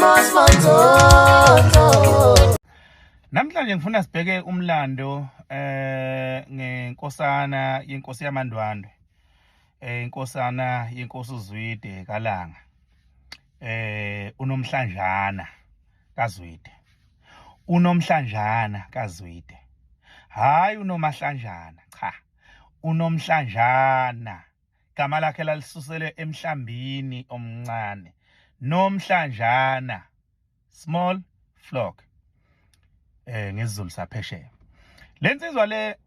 Amos Manzonzo. Namhlanje ngifuna sibheke umlando ngenkosana yenkosi yaMandwandwe. Inkosana yenkosi uZwide kaLanga. Unomhlanjana kaZwide. Unomhlanjana kaZwide. Hayi unomahlanjana, cha. Unomhlanjana. Gama lakhe lalisuselwe emhlambini omncane. Nomhlanjana. Small flock. NgesiZulu saphesheya. Lensizwa le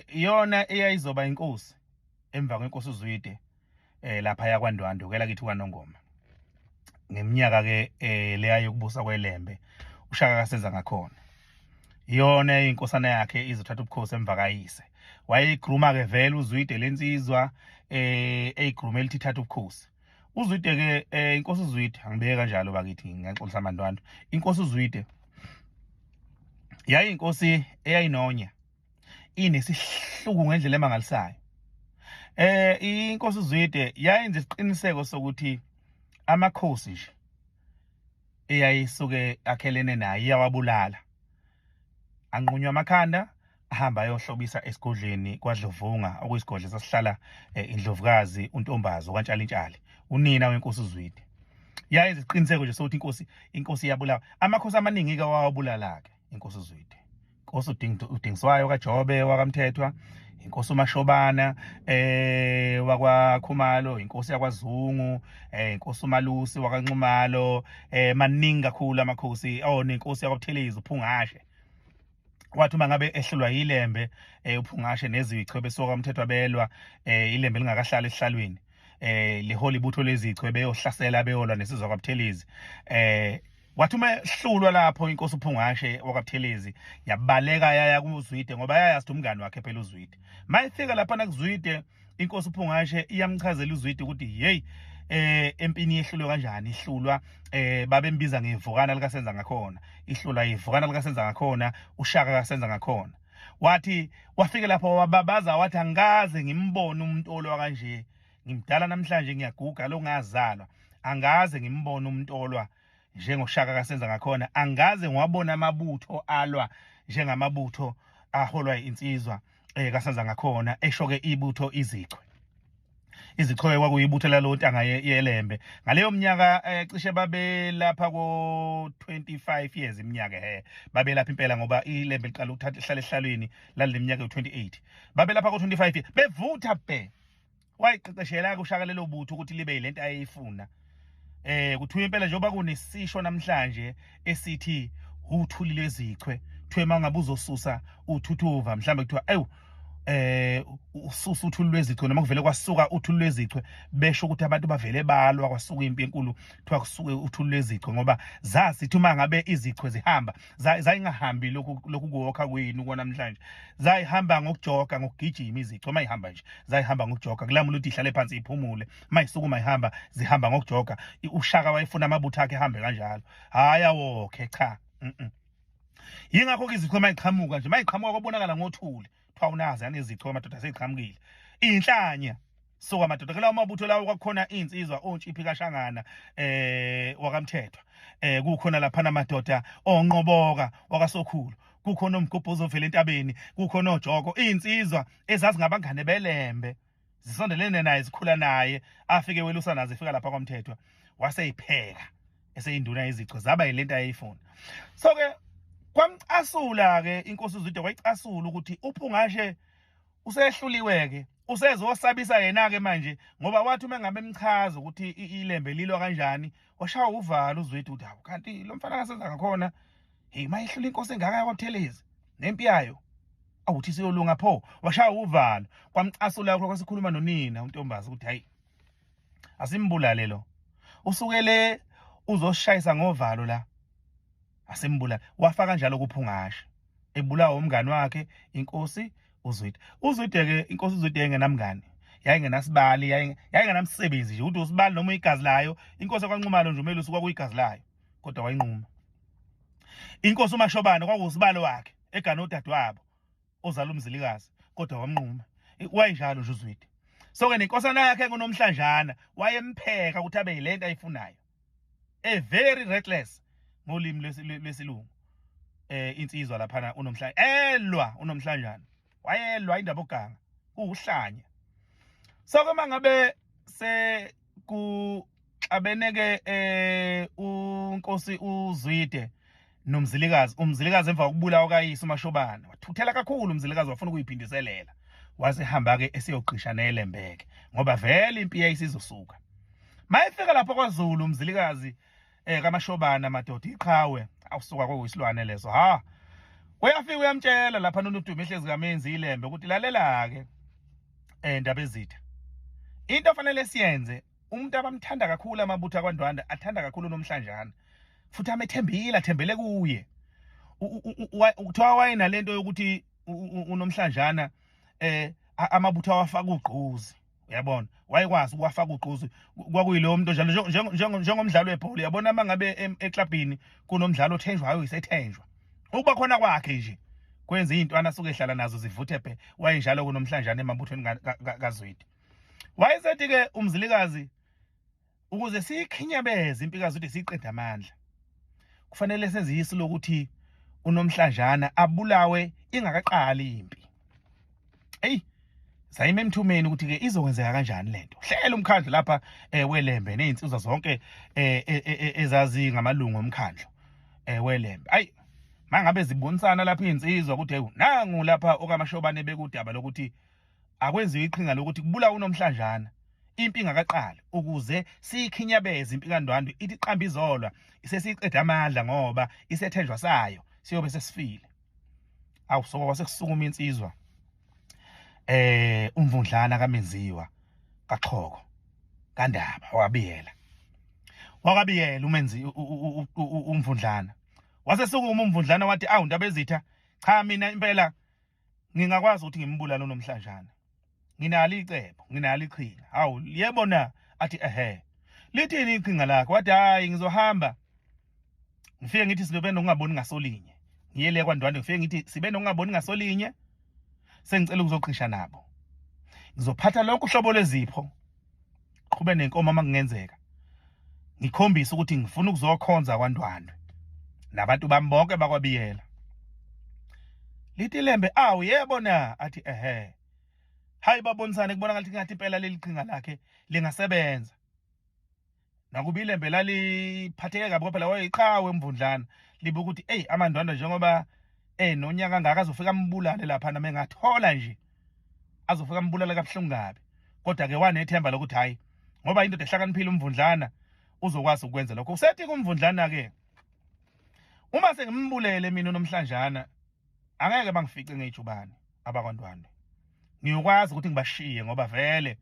iyona eyayizoba inkosi emva kwenkosi uZwide lapha yakwaNdwandwe kwela kithi kwaNongoma. Ngeminyaka ke leya yokubusa kweLembe uShaka kasenza ngakhona. Iyona inkosana yakhe izothatha ubukhosi emva kayise. Wayeyigruma ke vele uZwide lensizwa eyigruma elithi ithatha ubukhosi. Uzwide ke inkosi uZwide angibeke kanjalo bakithi ngiyaxolisa amandwandwe. Inkosi uZwide yayinkosi eyayinonya inesihluku ngendlela emangalisayo. Inkosi uZwide yayenza isiqiniseko sokuthi amakhosi nje eyayisuke akhelene naye iyawabulala. Anqunywa amakhanda ahamba ayohlobisa esigodlweni kwaDlovunga okuyisigodlo sasihlala indlovukazi uNtombazi okaNtshalintshali unina wenkosi uZwide. Yayenza isiqiniseko nje sokuthi inkosi iyabulawa. Amakhosi amaningi ke wawabulala ke inkosi uZwide. Inkosi uDingiswayo kaJobe wakaMthethwa, inkosi uMashobana wakwaKhumalo, inkosi yakwaZungu, inkosi uMalusi wakaNxumalo, maningi kakhulu amakhosi. Nenkosi yakwaButhelezi uPhungashe. Wathi uma ngabe ehlulwa yilembe uPhungashe nezichwe besuka kwaMthethwa belwa ilembe lingakahlali esihlalweni lihola ibutho lezichwe beyohlasela beyolwa nesizwe kwaButhelezi. Wathi uma ehlulwa lapho inkosi uPhungashe wakwaButhelezi yabaleka yaya kuZwide ngoba yayazi umngani wakhe phela uZwide. Mayifika lapha nakuZwide inkosi uPhungashe iyamchazela uZwide ukuthi hey empini yehlulwe kanjani, ihlulwa babembiza ngevukana likasenza ngakhona, ihlulwa ivukana likasenza ngakhona, uShaka kasenza ngakhona. Wathi wafika lapho wababaza wathi angikaze ngimbone umuntu olwa kanje, ngimdala namhlanje ngiyaguga lo ngazalwa, angaze ngimbone umuntu olwa njengoShaka kasenza ngakhona, angaze ngiwabona amabutho alwa njengamabutho aholwa insizwa kasenza ngakhona, esho ke ibutho izichwe. Izichwe kwakuyibutho lalo ntanga yeLembe ngaleyo minyaka cishe babe lapha ko 25 years iminyaka babe lapha impela ngoba iLembe liqala ukuthatha ihlale ehlalweni laleminyaka yo28, babe lapha ko 25 years bevutha bhe. Wayiqeqeshela uShaka lelo butho ukuthi libe yilento ayeyifuna. Kuthiwa impela njengoba kunesisho namhlanje esithi uthuli lezichwe, kuthiwa mangabe uzosusa uthuthuva mhlambe kuthiwa ewu ususa uthuli lwezichwe noma kuvele kwasuka uthuli lwezichwe, besho ukuthi abantu bavele balwa kwasuka impi enkulu, kuthiwa kusuke uthuli lwezichwe ngoba zasithi uma ngabe izichwe zihamba zayingahambi lokhu kuwokha kwenu kwanamhlanje, zayihamba ngokujoga ngokugijima izichwe mayihamba nje zayihamba ngokujoga, kulamula ukuthi ihlale phansi iphumule, mayisukuma ihamba zihamba ngokujoga. uShaka wayefuna amabutho akhe ehambe kanjalo, hayi awokhe cha. Yingakho ke izichwe mayiqhamuka nje, mayiqhamuka kwabonakala ngothuli, kuthiwa unazi anezichwe amadoda seyiqhamukile inhlanya. Suka madoda kulawo mabutho lawo kwakukhona insizwa ontshiphi kaShangana wakaMthethwa, kukhona lapha namadoda onqoboka wakaSokhulu, kukhona umgubhuzo ovela entabeni, kukhona ojoko, insizwa ezazingabangane beLembe zisondelene naye zikhula naye, afike welusa nazo ifika lapha kwaMthethwa waseyipheka eseyinduna yezichwe, zaba yilento ayeyifuna. So ke kwamcasula ke inkosi uZwide, wayicasula ukuthi uPhungashe usehluliwe ke, usezosabisa yena ke manje, ngoba wathi uma ngabe emchaza ukuthi iLembe lilwa kanjani, washawa uvalo uZwide ukuthi hawu kanti lo mfana kasenza ngakhona, hey mayehlula inkosi engaka yakwaButhelezi nempi yayo, awuthi siyolunga pho. Washawa uvalo, kwamcasula lokho, kwasikhuluma nonina uNtombazi ukuthi hayi asimbulale lo, usukele uzoshayisa ngovalo la, asimbulale. Wafa kanjalo kuPhungashe ebulawa umngani wakhe inkosi uZwide. Uzwide ke inkosi uZwide yayingenamngani, yayingenasibali, yayingenamsebenzi nje ukuthi usibali noma igazi layo. Inkosi yakwaNxumalo nje uMelusi kwakuyigazi layo, kodwa wayinquma. Inkosi uMashobane kwakuwusibalo wakhe egana udadewabo ozala uMzilikazi, kodwa wamnquma. Wayenjalo nje uZwide. So ke nenkosana yakhe kunomhlanjana wayempheka ukuthi abe yilento ayifunayo. A very reckless ngolimi lwesilungu. Insizwa laphana uNomhla elwa uNomhlanjana. Wayelwa indaba oganga kuuhlanya. So ke mangabe se kuxabeneke uNkosi uZwide noMzilikazi, uMzilikazi emva kokubulawa kayise uMashobane wathuthela kakhulu uMzilikazi, wafuna ukuyiphindiselela, wasehamba ke eseyogqisha nelembeke ngoba vele impi yayisizosuka. Mayefika lapho kwaZulu uMzilikazi kaMashobana madoda iqhawe awusuka kokuyisilwane leso, ha uyafika uyamtshela lapha noNodumo ehlezi kamenzi ilembe ukuthi lalela ke ndaba ezitha, into ofanele siyenze, umuntu abamthanda kakhulu amabutho akwaNdwandwe athanda kakhulu uNomhlanjana futhi amethembile, athembele kuye. Kuthiwa wayenalento yokuthi uNomhlanjana amabutho awafaka ugquzi, uyabona, wayekwazi ukuwafaka ugquzi. Kwakuyilowo muntu njalo njengomdlalo webhola, uyabona, uma ngabe eklabhini kunomdlalo othenjwayo isethenjwa, ukuba khona kwakhe nje kwenza iy'ntwana asuke ehlala nazo zivuthe bhe. Wayenjalo kuNomhlanjana emabuthweni kaZwide. Wayesethi-ke uMzilikazi, ukuze siyikhinyabeze impi kaZwide siyiqede amandla, kufanele senze isu lokuthi uNomhlanjana abulawe ingakaqali impi. Eyi, sayima emthumeni ukuthi-ke izokwenzeka kanjani lento. Hlela umkhandlu lapha weLembe nezinsizwa zonke ezazingamalungu omkhandlu weLembe. Ayi, mangabe zibonisana lapha izinsizwa ukuthi hey, nangu lapha okaMashobane bekudaba lokuthi akwenziwe iqhinga lokuthi kubulawa uNomhlanjana impi ingakaqali ukuze siyikhinyabeze impi kaNdwandwe, ithi qamba izolwa sesiyiqeda amandla ngoba isethenjwa sayo siyobe sesifile. Awusoka kwasekusukuma insizwa uMvundlana kaMenziwa kaXhoko kaNdaba wakabiyela, wakabiyela umenzi uMvundlana. Wasesukuma uMvundlana wathi awu ndaba ezitha, cha mina impela ngingakwazi ukuthi ngimbulale uNomhlanjana, nginalo icebo, nginalo iqhinga. Hawu yebo na, athi ehe, lithini iqhinga lakho? Wathi hayi, ngizohamba ngifike ngithi sibe nokungaboni ngasolinye, ngiyele kwaNdwandwe ngifike ngithi sibe nokungaboni ngasolinye, sengicela ukuzoqhisha nabo, ngizophatha lonke uhlobo lwezipho, qhube nenkomo uma kungenzeka, ngikhombise ukuthi ngifuna ukuzokhonza kwaNdwandwe nabantu bami bonke bakwabiyela. Lithi ilembe awu yebo na, athi ehe. Hayi, babonisane kubonakala ukuthi ngathi impela leli qhinga lakhe lingasebenza. Nakuba ilembe laliphatheke kabi phela wayeqhawe uMvundlana, libuka ukuthi ey amaNdwandwe njengoba nonyaka ngaka azofika ambulale lapha nami engathola nje azofika ambulale kabuhlungu kabi. Kodwa ke wanethemba lokuthi hayi ngoba indoda ehlakaniphile uMvundlana uzokwazi ukwenza lokho. Usethi kuMvundlana ke, uma sengimbulele mina uNomhlanjana angeke bangifice ngejubane abakwaNdwandwe, ngiyokwazi ukuthi ngibashiye ngoba vele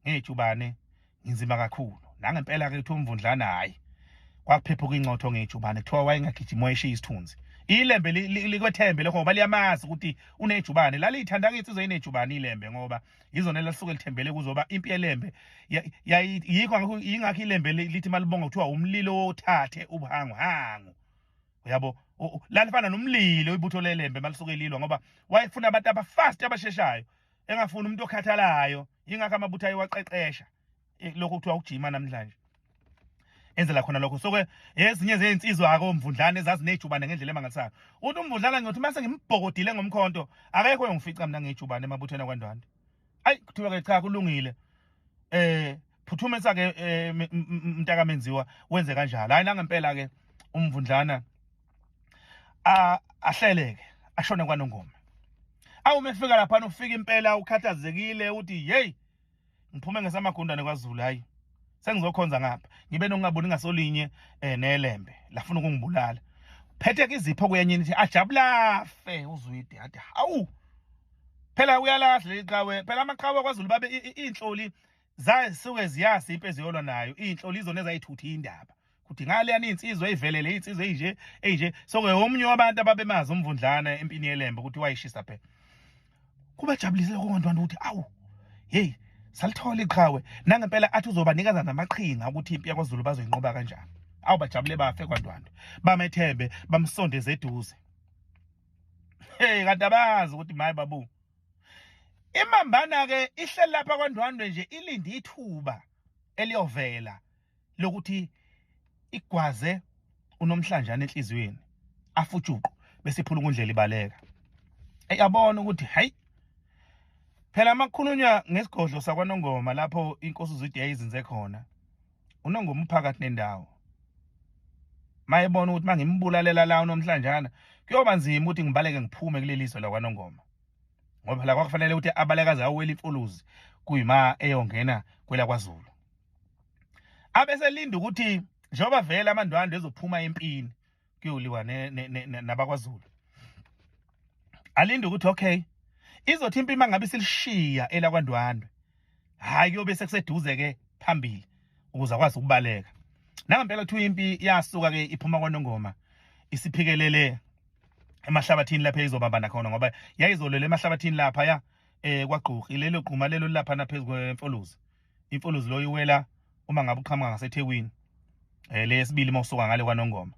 ngejubane nginzima kakhulu. Nangempela ke kuthiwa uMvundlana hayi kwakuphephuka incotho ngejubane, kuthiwa wayengagijima wayeshiya isithunzi. Ilembe likwethembe lokho ngoba liyamazi ukuthi unejubane, laliyithanda insizwa inejubane ilembe ngoba yizona elisuke lithembele kuzoba impi yelembe. Yikho yingakho ilembe lithi malibonga kuthiwa umlilo wothathe ubuhanguhangu, uyabo, lalifana nomlilo ibutho lelembe malisuke lilwa ngoba wayefuna abantu abafast abasheshayo, engafuni umuntu okhathalayo. Yingakho amabutho ayewaqeqesha lokho kuthiwa ukujima namhlanje, enzela khona lokho. So ke ezinye zezinsizwa ake oMvundlana ezazinejubane ngendlela emangalisayo, uthi uMvundlana ngiyothi mase ngimbhokodile ngomkhonto akekho oyongifica mina ngejubane emabuthweni akwaNdwandwe. Ayi kuthiwa ke cha kulungile, phuthumisa ke mntakamenziwa wenze kanjalo. Hayi nangempela ke uMvundlana ahleleke ashone kwaNongoma. Awu mefika lapha ufika impela ukhathazekile uthi hey ngiphume ngesamagundane kwaZulu, hayi sengizokhonza ngapha ngibe nokungaboni ngasolinye nelembe lafuna ukungibulala. Phetheke izipho kuyenyini ithi ajabulafe uZwide, athi hawu phela uyalahla leli qhawe. Phela amaqhawe kwaZulu babe iy'nhloli zasuke ziyasi impi eziyolwa nayo, iy'nhloli izona ezayithutha indaba kuthi ngaleyana iy'nsizwa ey'velele iy'nsizwa ey'nje ey'nje. So-ke omunye wabantu ababemazi uMvundlana empini yelembe ukuthi wayishisa phela, kubajabulise lokho ngantwana ukuthi awu hey salithola iqhawe nangempela, athi uzobanikeza namaqhinga ukuthi impi yakwaZulu bazoyinqoba kanjani. Awu bajabule bafe kwaNdwandwe, bamethembe bamsondeze eduze. Hey kanti abazi ukuthi maye babu imambana ke ihleli lapha kwaNdwandwe nje ilinde ithuba eliyovela lokuthi Igwaze uNomhlanjana enhliziyweni afujuqu bese iphula ukundlela ibaleka. Eyabona ukuthi hayi phela makukhulunywa ngesigodlo sakwaNongoma lapho inkosi uZwide yayizinze khona uNongoma uphakathi nendawo. Mayebona ukuthi mangimbulalela la uNomhlanjana kuyoba nzima ukuthi ngibaleke ngiphume kuleli zwe lakwaNongoma. Ngoba phela kwakufanele ukuthi abaleke aze awele imfolozi kuyima eyongena kwelakwaZulu. Abeselinda ukuthi njengoba vele amandwandwe ezophuma empini kuyoliwa nabakwaZulu. Alinde ukuthi okay izothi impi mangabe isilishiya elakwaNdwandwe hayi kuyobe sekuseduze ke phambili ukuze akwazi ukubaleka. Nangempela kuthiwa impi yasuka ke iphuma kwaNongoma isiphikelele emahlabathini lapha izobambana khona ngoba yayizolwela emahlabathini lapha ya kwaGqokhi lelo gquma lelo lapha naphezu kwemfolozi. Imfolozi lo iwela uma ngabe uqhamuka ngaseThekwini leyesibili uma usuka ngale kwaNongoma.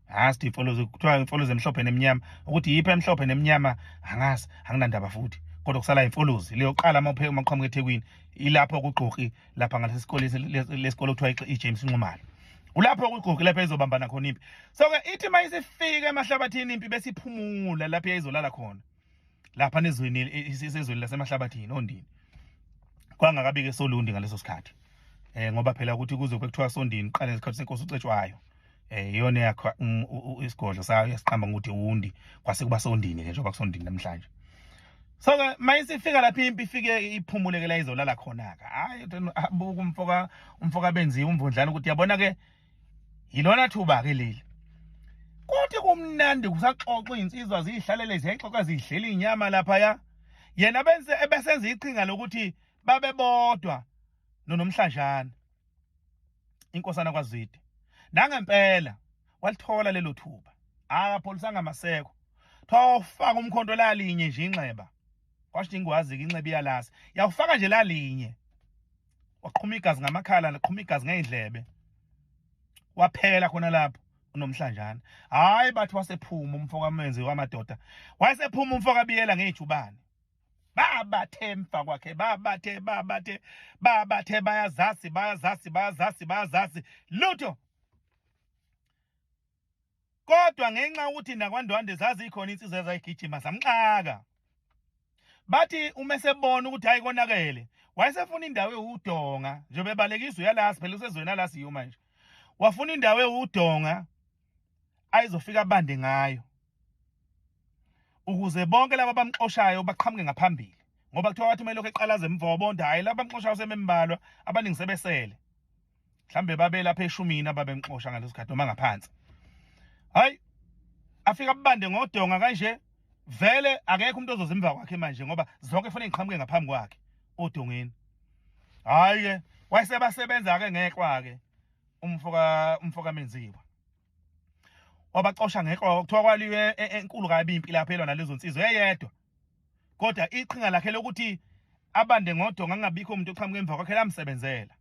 Angazi imfolozi kuthiwa imfolozi emhlophe nemnyama ukuthi yiphi emhlophe nemnyama angazi anginandaba futhi kodwa kusala imfolozi leyoqala uma upheka uma uqhamuka eThekwini ilapho kuGqokhi lapha ngalesi sikole lesikole kuthiwa iJames Nxumalo. Ulapho kuGqokhi lapho ezobambana khona impi. So ke ithi mayisifika emahlabathini impi bese iphumula lapho yayizolala khona. Lapha nezweni isezweni lasemahlabathini ondini. Kwangakabike solundi ngaleso sikhathi. Ngoba phela ukuthi kuze kuthiwa sondini qala isikhathi senkosi uCetshwayo. Iyona yakho isigodlo sayo yasiqamba ngokuthi undi kwase kuba sondini ke njengoba kusondini namhlanje. So ke mayisifika lapha impi ifike iphumuleke la izolala khona ke. Hayi abuka umfoka benziwe umvundlana ukuthi yabona ke yilona thuba ke leli. Kuthi kumnandi kusaxoxa izinsizwa zihlalele ziyayixoxa zidlela inyama lapha ya. Yena benze ebesenza iqhinga lokuthi babe bodwa noNomhlanjana inkosana kwaZwide. Nangempela walithola lelo thuba. Akapholisanga maseko. Thofaka umkhonto lalinye nje inxeba. Kwasho ingwazi ke inxeba iyalasa. Yawufaka nje lalinye. Waqhuma igazi ngamakhala laqhuma igazi ngezindlebe. Waphela khona lapho uNomhlanjana. Hayi bathi wasephuma umfoka Menzi wamadoda. Wayesephuma umfoka Biyela ngejubane. Babathe emva kwakhe babathe babathe babathe bayazasi bayazasi bayazasi bayazasi lutho. Kodwa ngenxa ukuthi nakwaNdwandwe zazikhona insizwa ezayigijima zamxaka. Bathi uma esebona ukuthi hayi konakele wayesefuna indawo ewudonga njengoba ebalekisa uyalasi phela usezweni alasi yiyo manje. Wafuna indawo ewudonga ayizofika abande ngayo ukuze bonke laba abamxoshayo baqhamuke ngaphambili ngoba kuthiwa wathi uma elokhu eqalaza emva wabonda hayi laba abamxoshayo sebembalwa abaningi sebesele mhlambe babe lapha eshumini ababemxosha ngaleso sikhathi noma ngaphansi. Hayi afika abande ngodonga kanje vele akekho umuntu ozoza emva kwakhe manje ngoba zonke kufanele ngiqhamuke ngaphambi kwakhe odongeni. Hayi ke wayesebasebenza ke ngeqwa ke umfoka Menziwa. Wabacosha ngeqwa kuthiwa kwaliwe enkulu kabi impi lapha elwa nalezo nsizwa eyedwa. Kodwa iqhinga lakhe lokuthi abande ngodonga angabikho umuntu oqhamuka emva kwakhe lamsebenzela.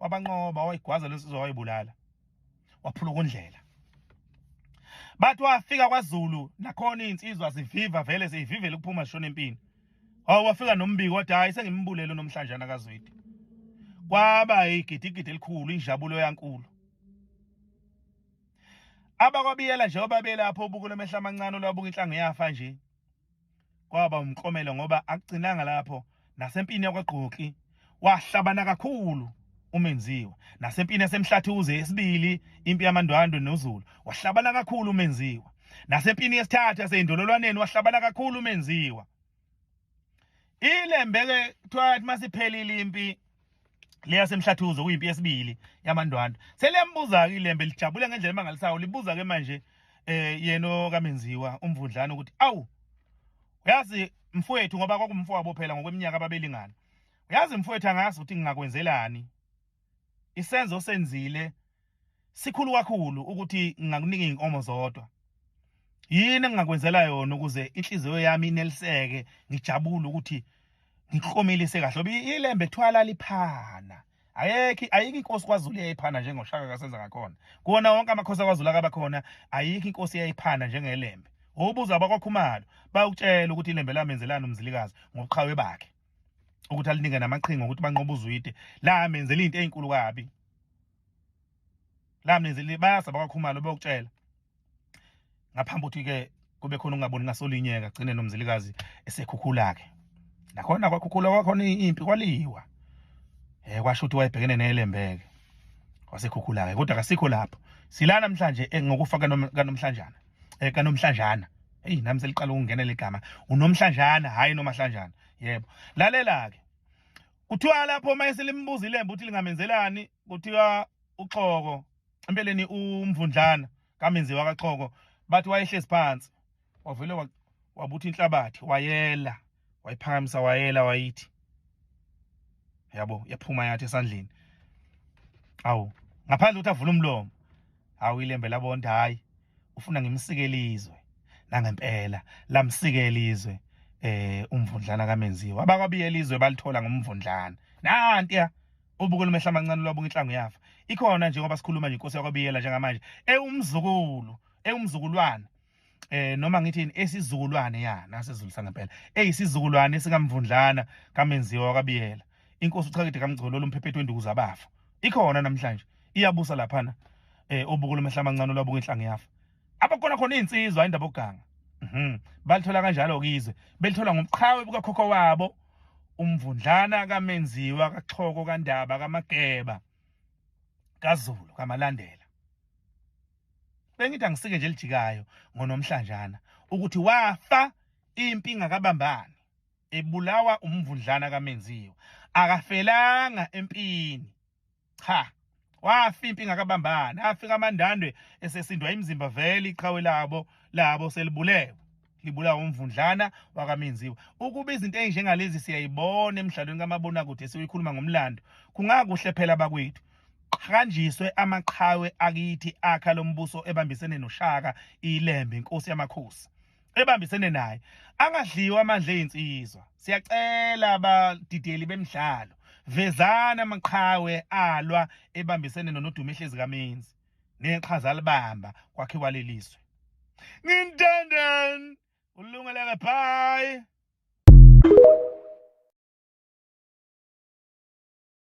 Wabanqoba wayigwaza lensizwa wayibulala. Waphula ukundlela. Bathi wafika kwaZulu nakhona izinsizwa ziviva vele ziyivivela ukuphuma zishona empini. Hawu wafika nombiko wathi hayi sengimbulele nomhlanjana kaZwide. Kwaba igidigidi elikhulu injabulo yankulu. Abakwabiyela njengoba belapho ubuko lomehla amancane olwabuka inhlango yafa nje. Kwaba umklomelo ngoba akugcinanga lapho nasempini yakwaGqoki wahlabana kakhulu uMenziwa. Nasempini yaseMhlathuze yesibili impi yamaNdwandwe noZulu wahlabana kakhulu uMenziwa. Nasempini yesithathu yaseyindololwaneni wahlabana kakhulu uMenziwa. Ilembe ke kuthiwa masiphelile impi leyasemhlathuzo kuyimpi yesibili yamaNdwandwe. Seliyambuza ke ilembe lijabule ngendlela emangalisayo libuza ke manje yena kaMenziwa umvundlana ukuthi awu uyazi mfowethu ngoba kwakumfowabo phela ngokweminyaka ababelingana. Uyazi mfowethu angazi ukuthi ngingakwenzelani. Isenzo osenzile sikhulu kakhulu ukuthi ngingakunika izinkomo zodwa. Yini engingakwenzela yona ukuze inhliziyo yami ineliseke ngijabule ukuthi ngiklomelise kahle ngoba ilembe kuthiwa liphana. Ayekho ayikho inkosi kwaZulu eyayiphana njengoShaka kasenza ngakhona. Kuwona wonke amakhosi akwaZulu akaba khona ayikho inkosi eyayiphana njengelembe. Ubuza abakwaKhumalo bayokutshela ukuthi ilembe lamenzelani uMzilikazi ngobuqhawe bakhe. Ukuthi alinike namaqhinga ukuthi banqobe uZwide lamenzela into ezinkulu kabi. La mninzi bayasa bakwaKhumalo bokutshela ngaphambi ukuthi ke kube khona ungaboni ngasolinye kagcine noMzilikazi esekhukhula ke. Nakhona kwakhukhula kwakhona impi kwaliwa. Kwasho ukuthi wayebhekene nelembeke. Wasekhukhula ke kodwa kasikho lapho. Sila namhlanje ngokufa kaNomhlanjana. KaNomhlanjana. Hey nami seliqala ukungena legama. UNomhlanjana hayi noMahlanjana. Yebo. Lalela ke. Kuthiwa lapho mayeselimbuza ilembe ukuthi lingamenzelani, kuthiwa uXhoko empeleni uMvundlana kaMenziwa kaXhoko bathi wayehlezi phansi wavele wabutha inhlabathi wayela wayiphakamisa wayela wayithi yabo yaphuma yathi esandleni. Awu ngaphandle ukuthi avule umlomo, hawu ilembe labonda hayi ufuna ngimsikele izwe. Nangempela lamsikela izwe uMvundlana kaMenziwa. Abakwabiyela izwe balithola ngoMvundlana. Nantiya ubuko lumehla amancane lwabuka inhlangu yafa. Ikhona njengoba sikhuluma nje inkosi yakwabiyela njengamanje ewumzukulu, ewumzukulwana noma ngithi esizukulwane ya nasezulu sangempela eyisizukulwane sikaMvundlana kaMenziwa kaBiyela. Inkosi uChakide kaMgcololo umphephetho wenduku zabafa. Ikhona namhlanje iyabusa laphana obuko lumehla amancane lwabuka inhlangu yafa. Abakhona khona insizwa indaba oganga. Balithola kanjalo kizwe. Belithola ngobuqhawe bukakhokho wabo uMvundlana kaMenziwa kaXhoko kaNdaba kaMageba kaZulu kaMalandela. Bengithi angisike nje elijikayo ngoNomhlanjana ukuthi wafa impi ingakabambani ebulawa uMvundlana kaMenziwa. Akafelanga empini. Cha, wafa impi ingakabambani. Afika amaNdandwe esesindwa imizimba vele iqhawe labo selibulewe. Libulawa uMvundlana wakaMenziwa. Ukuba izinto ezinjengalezi siyayibona emidlalweni kamabonakude esiyikhuluma ngomlando, kungakuhle phela bakwethu qhanjiswe amaqhawe akithi akha lombuso ebambisene noShaka iLembe inkosi yamakhosi ebambisene naye, angadliwa amandla ezinsizwa. Siyacela abadideli bemidlalo, vezana amaqhawe alwa ebambisene noNodumo ehlezi kaMenzi neqhaza libamba kwakhiwa lelizwe. Ngintandani ulungeleke, bye.